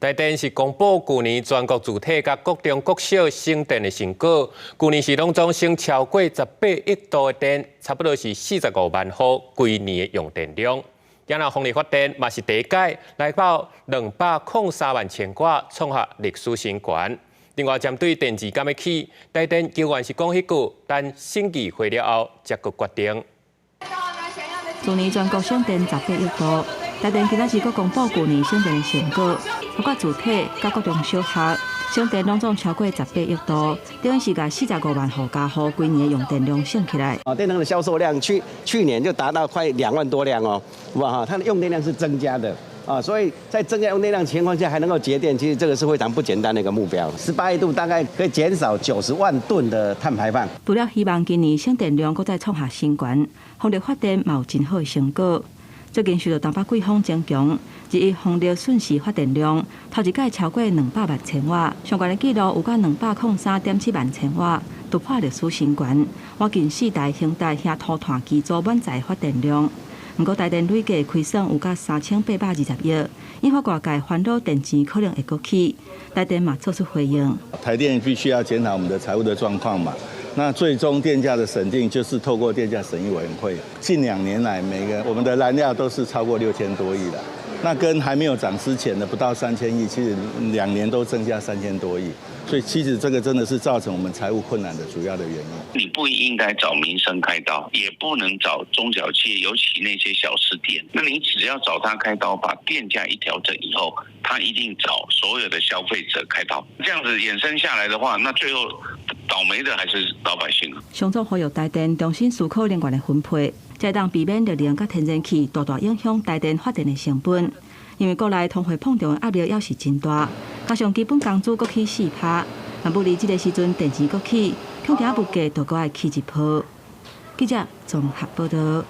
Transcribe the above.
台電是公布舊年全國主體佮國中國小省電的成果，舊年是攏總省超過18億度的電，差不多是45萬戶規年的用電量。今仔風力發電嘛是第一屆來到203萬千瓦，創下歷史新高。另外，針對電池敢欲起，台電球員是講彼句，等審議會了後，才閣決定。去年全國省電18億度，台電今仔日閣公布舊年省電的成果，包括住宅佮國中小學省電攏總超過十八億度，等於是共45萬戶家戶規年的用電量省起來。啊，電能的銷售量去去年就達到快2萬多輛哦，哇哈，它的用電量是增加的啊，所以在增加用電量情況下還能夠節電，其實這個是非常不簡單的一個目標。18億度大概可以減少90萬噸的碳排放。除了希望今年省電量閣再創下新高，風力發電嘛有真好的成果。最近受到東北季風增強，日日風力瞬時發電量頭一擺超過200萬千瓦，上懸的紀錄有到203.7萬千瓦，突破歷史新高。倚近四台興台遐塗炭機組滿載發電量。毋過台電累計虧損有到3820億，引發外界煩惱電錢可能會閣起。台電嘛做出回應。台電必須要檢討我們的財務的狀況嘛。那最終電價的審定就是透過電價審議委員會。近2年來，每個我們的燃料都是超過6000多億了。那跟還沒有漲之前的不到3000億，其實2年都增加3000多億。所以其實這個真的是造成我們財務困難的主要的原因。你不應該找民生開刀，也不能找中小企業，尤其那些小吃店。那你只要找他開刀，把電價一調整以後，他一定找所有的消費者開刀。這樣子衍生下來的話，那最後倒霉的還是老百姓。商總呼籲台電重新思考能源的分配，才會當避免熱能佮天然氣大大影響台電發電的成本。因為國內通貨膨脹的壓力猶是真大，加上基本工資閣起4趴，若無佇這个時陣電錢閣起，恐驚物價就閣愛起一波。記者綜合報道。